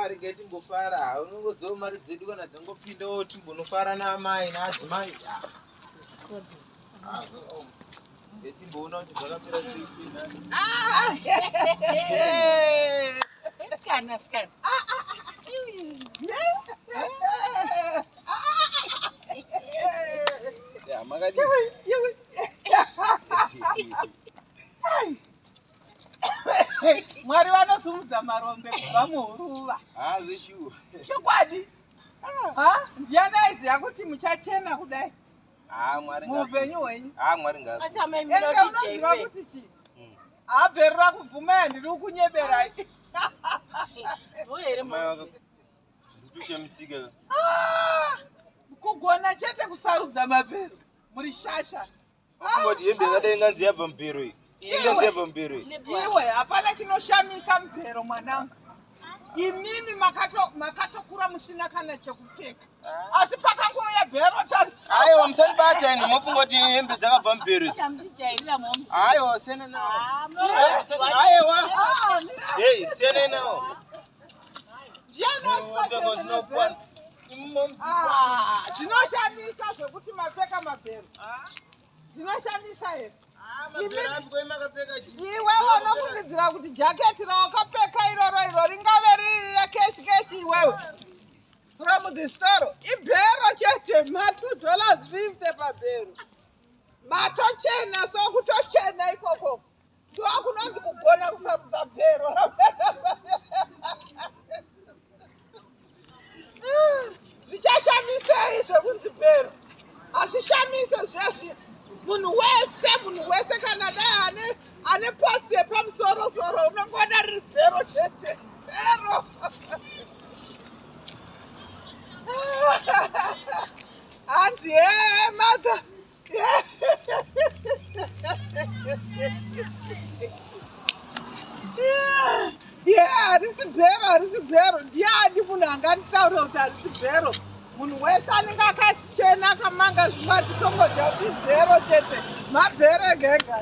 Ah, regai timbofara. Unongoziva mari dzedu kana dzangopindawo timbonofara naamai naadzimai. Ah. Ah, oh. Timboona kuti zvakamira sei. Ah! Sikana, sikana. Ya, makadii? Mwari vanosimudza marombe kubva muhuruva. Ah, zveshuwa. Chokwadi. Ha? Ndiani aiziva kuti muchachena kudai Ah, Mwari ngaku- muupenyu hwenyu? Ah, Mwari ngaku. Asi amai Ende munoda kuti unoziva jekwe. kuti chii? Habherera kubvuma handiri kunyeberai. Vo here Amai mozi. Ndikutoshamisika. Ah! Kugona chete kusarudza mabhero. Muri shasha. Kungoti hembe yakadai inganzi yabva mubhero iyi. Iyi inganzi yabva mubhero iyi. Iwe hapana chinoshamisa mubhero mwanangu. Imimi makatokura musina kana chekupfeka. Asi pakangouya bhero tari. Aiwa, musandibata ini, mofunga kuti hembe dzakabva mubhero idzi. Chamuchijairira momusi. Aiwa, siyana nawo. Ah, munoziva. Aiwa. Ah, mira. Hey, siyana nawo. Ndiani asingachene mabhero? Ah, zvinoshamisa zvekuti mapfeka mabhero. Zvinoshamisa here? Iwe unofungidzira kuti jaketi rawakapfeka iroro iro ringave riri rekeshi keshi iwewe from the store ibhero chete ma $2.50 pabhero matochena so kutochena ikoko ndokunonzi kugona kusarudza bhero. Zvichashamisei zvekunzi bhero? Hazvishamise zvezvi. Munhu wese kana dai ane post yepamusoro soro unongoona riri bhero chete, bhero. Hanzi he mother. Ye, harisi bhero, harisi bhero. Ndiani munhu anganditaurira kuti harisi bhero? Munhu wese anenge akachena akamanga zvimati tongodya kuti bhero chete, mabhero ega ega.